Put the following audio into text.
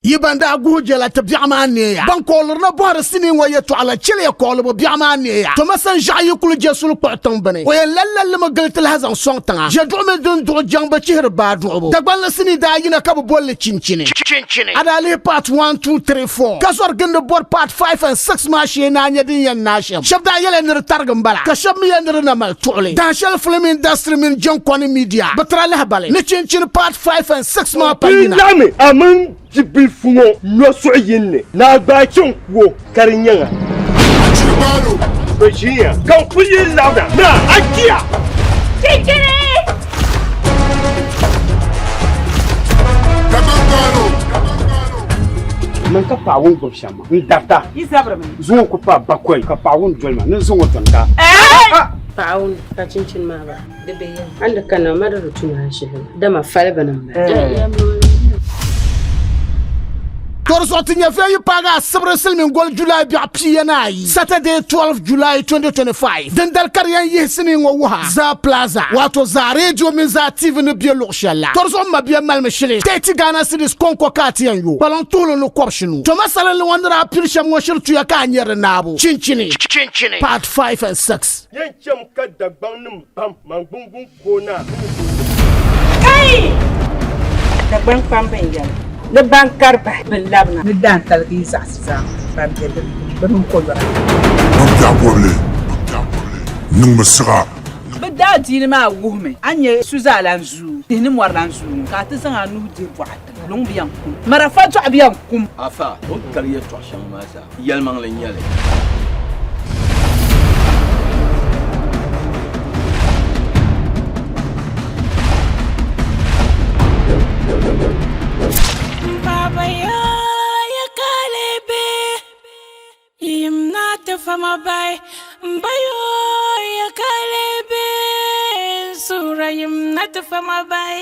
Yi ban daa guhi jɛla ti biɛɣu maa neeya. Ban kooliri na bɔhiri sinii ŋɔ yɛtɔɣa la chɛliya koolibu biɛɣu maa neeya. Toma Sanʒiɛɣu yi kuli je suli kpuɣi tiŋ bini, o yɛn lali lalimi gili ti lahi zaŋ sɔŋ tiŋa. Ʒeduɣu mini din duɣi jaŋ bi chihiri baa duɣibu. Dagbanli sinii daa yina ka bɛ boli li chinchini. A daa lihi part 1, 2, 3, 4 ka zɔri gindi bɔri part 5 and 6 maa shee ni a nya din yɛn naai shɛm. Shɛba daa yɛliya ni di tarigi m-bala ka shɛba mi yɛli ni di na mali tuɣili. Dahinshɛli film industry mini Jankɔni media bi tira lahibali ni chinchini part 5 and 6 maa pa N yina. laɣimi a mini bibilifu ŋɔ nyo suɣ yin ni, ni a gbaai chaŋ ku o ka di nyaŋ a. Bɛ ʒiya ka n kul yi laɣimna ni a kpiya. Chinchini! Man ka paɣa ŋun gbubi shɛm maa n darita Yi zabirimi. zuŋɔ ku paai bakɔi ka paɣa ŋun doli ma ni n zaŋ o dɔni ka. Paɣa ŋun ka chinchini maa ba di be yɛm. A ni di kana ma di di tum a ʒili dama fali bini m-bala. Tɔri zuɣu ti nyɛ viɛyi paagi asibiri silimiin goli July biɛɣu pia ni ayi, Saturday 12 July 2025, din dali ka di yɛn yihi sinii ŋɔ wuha Zaa Plaza, wato Zaa Radio mini Zaa TV ni be luɣ shɛli la. Tɔri zuɣu mabia malimi shili 30 Ghana cedis kɔŋko ka a ti yɛn yo kpalaŋ tuhili ni kɔbishinu. Tɔ masalinli ŋɔ ni daa pili shɛm ŋɔ shiri tuya ka a nya di naabu. Chinchini, Part 5 and 6. Yɛn cham ka Dagbaŋ nim pam man gbungbun ko na. Kai! Dagbaŋ kpamba n-yɛli ni ban kari bahi bɛ labina. Ni daantaligi yi zaɣisi zaŋ ban be di bɛ mini koyɔra. Niŋ biɛɣu bɔbili, niŋmi siɣa. Bɛ daadiini maa wuhimi a ni nyɛ su zaa lan zuu, tihi ni mɔri lan zuu ŋɔ, ka a ti zaŋ a nuhi dihi bɔɣa tiŋa, luŋ bi yɛn kum, marafa dɔɣu bi yɛn kum. Afa, o ni kali yɛtɔɣ shɛŋa maa zaa, yɛlimaŋli n-nyɛ li. Baba ya ya kalebe yimna te fama bai bayo ya kalebe sura yimna te fama bai.